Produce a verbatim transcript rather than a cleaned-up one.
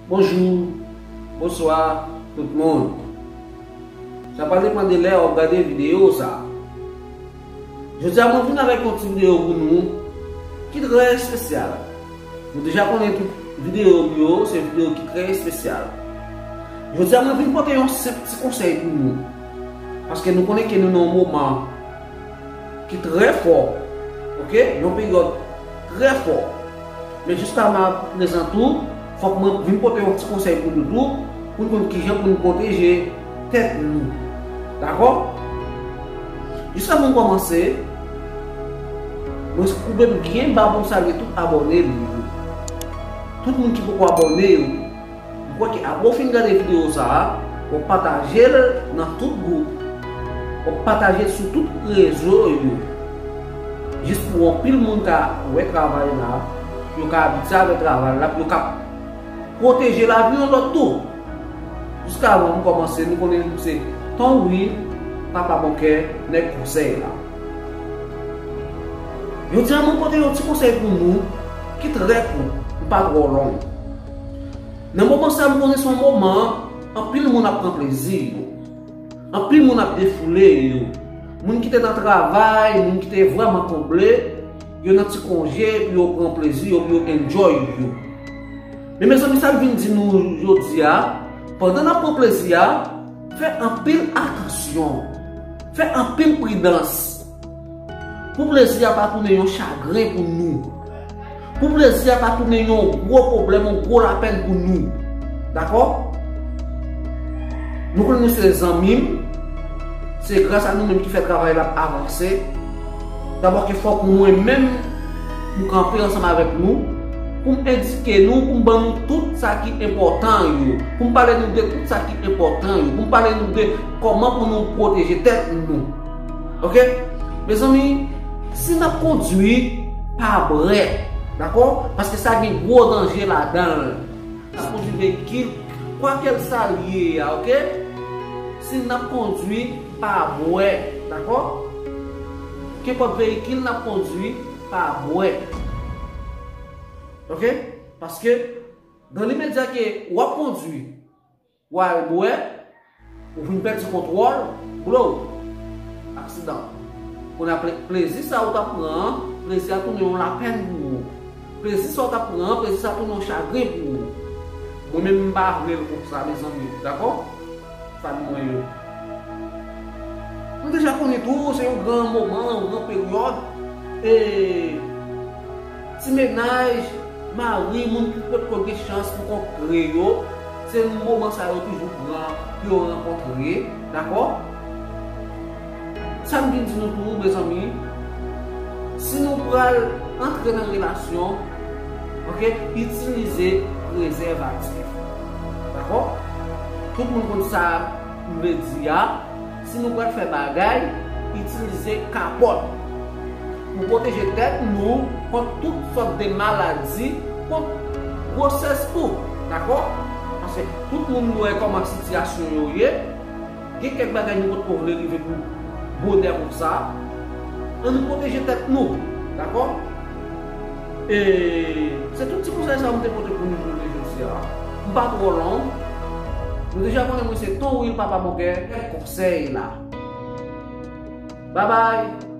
Bonjou, bonswa, tout moun. Sa pral depann de lè w ap gade videyo sa. Jodi a, mwen vin avèk yon ti videyo pou nou ki trè espesyal. Nou deja konnen tout videyo m yo, se videyo ki trè espesyal. Jodi a, mwen vin pote yon senp ti konsèy pou nou. Paske nou konnen ke nou nan yon moman ki trè fò, oke? Yon peryòd trè fò. Men jiska prezan tou, fòk mwen vin pote yon ti konsèy pou nou tou, pou n konn kijan pou n pwoteje tèt nou. Dakò? Jis avan m kòmanse, mwen koube m byen ba pou m salye tout abòne m yo. Tout moun ki poko abòne yo, m kwè ke apre w fin gade videyo sa a, w ap pataje l nan tout gwoup, w ap pataje l sou tout rezo yo. Jis pou anpil moun ka wè travay la, yo ka abitye avè travay la, yo ka pwoteje lavi yon lòt tou. Jiska avan m kòmanse, nou konnen m se Ton Will, Papa Bon Kè, nèg konsèy la. Jodi a, mwen pote yon ti konsèy pou nou ki trè kout, li pa twò long. Nan moman sa, m konnen se yon moman anpil moun ap pran plezi yo. Anpil moun ap defoule yo. Moun ki te nan travay, moun ki te vrèman konble, yo nan ti konje pou yo pran plezi yo, pou yo enjoy yo. Men mezanmi, sa m vin di nou jodi a, pandan n ap pran plezi a, fè anpil atansyon, fè anpil pridans. Pou plezi a pa tounen yon chagren pou nou. Pou plezi a pa tounen yon gwo pwoblèm, yon gwo lapenn pou nou. Dakò? Nou konnen nou se zanmi m. Se gras a nou menm ki fè travay la ap avanse. Dabò ke fòk mwen menm, m kanpe ansanm avèk nou, pou m endike nou, pou m ban nou tout sa ki enpòtan yo, pou m pale nou de tout sa ki enpòtan yo, pou m pale nou de kòman pou nou pwoteje tèt nou. Oke? Mezanmi, si n ap kondui, pa bwè, dakò? Paske sa gen gwo danje ladan l. N ap kondui veyikil, kwakèlsa l ye a, oke? Si n ap kondui, pa bwè, dakò? Kenpòt veyikil n ap kondui, pa bwè. Oke? Paske, dan limedya ke w ap kondui, w al bwè, ou vin pèdi kontwòl, blow, aksidan. Kounye a, ple-, plezi sa ou t ap pran an, plezi a tounen yon lapenn pou ou. Plezi sa ou t ap pran an, plezi sa tounen yon chagren pou ou. Mwen menm, m pa vle l konsa, mezanmi, dakò? Fan mwen yo. Nou deja konnen tou, se yon gran moman, yon gran peryòd. E ti mennaj, mari, moun ki potko gen chans pou kontre yo, se moman sa yo toujou pran pou yo rankontre, dakò? Sa m vin di nou tou, mezanmi, si nou pral antre nan relasyon, oke, itilize prezèvatif. Dakò? Tout moun konn sa m vle di a. Si nou pral fè bagay, itilize kapòt pou pwoteje tèt nou kont tout sòt de maladi, kont gwosès tou, dakò? Paske tout moun nou wè kòman sitiyasyon yo ye, gen kèk bagay nou potko vle rive pou bonè konsa. Ann nou pwoteje tèt nou, dakò? E se tout ti konsèy sa m te pote pou nou jounen jodi a. M pa twò long. Nou deja konnen mwen se Ton Will, Papa Bon Kè, konsèy la. Babay!